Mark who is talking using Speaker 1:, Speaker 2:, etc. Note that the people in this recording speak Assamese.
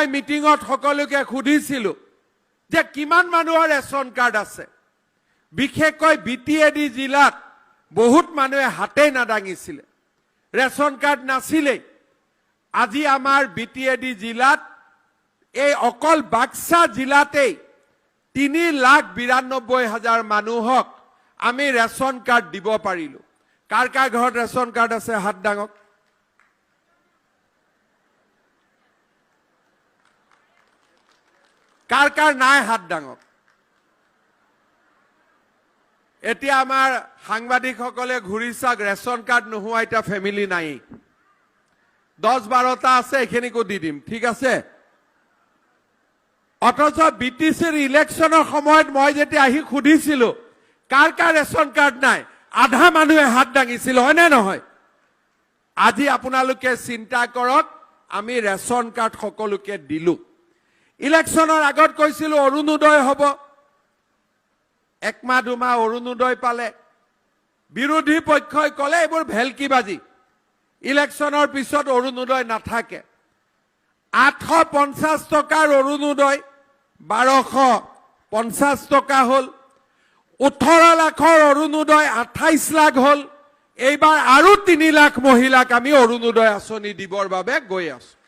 Speaker 1: মই মিটিঙত সকলোকে সুধিছিলো যে কিমান মানুহৰ ৰেচন কাৰ্ড আছে। বিশেষকৈ বিটিএডি জিলাত বহুত মানুহে হাতেই নাদাঙিছিলে, ৰেচন কাৰ্ড নাছিলেই। আজি আমাৰ বিটিএডি জিলাত, এই অকল বাক্সা জিলাতেই 3,92,000 মানুহক আমি ৰেচন কাৰ্ড দিব পাৰিলো। কাৰ কাৰ ঘৰত ৰেচন কাৰ্ড আছে হাত ডাঙক। কাৰ কাৰ নাই হাত ডাঙক। এতিয়া আমাৰ সাংবাদিকসকলে ঘূৰি চাওক, ৰেচন কাৰ্ড নোহোৱা এতিয়া ফেমিলি নাই। 10-12টা আছে, এইখিনিকো দি দিম, ঠিক আছে। অথচ বি টি চিৰ ইলেকশ্যনৰ সময়ত মই যেতিয়া আহি সুধিছিলো কাৰ কাৰ ৰেচন কাৰ্ড নাই, আধা মানুহে হাত দাঙিছিল, হয়নে নহয়? আজি আপোনালোকে চিন্তা কৰক, আমি ৰেচন কাৰ্ড সকলোকে দিলো। ইলেকশ্যনৰ আগত কৈছিলো অৰুণোদয় হ'ব, একমাহ দুমাহ অৰুণোদয় পালে। বিৰোধী পক্ষই ক'লে এইবোৰ ভেলকিবাজি, ইলেকশ্যনৰ পিছত অৰুণোদয় নাথাকে। 850 টকাৰ অৰুণোদয় 1250 টকা হ'ল। 18 লাখৰ অৰুণোদয় 28 লাখ হ'ল। এইবাৰ আৰু 3 লাখ মহিলাক আমি অৰুণোদয় আঁচনি দিবৰ বাবে গৈ আছো।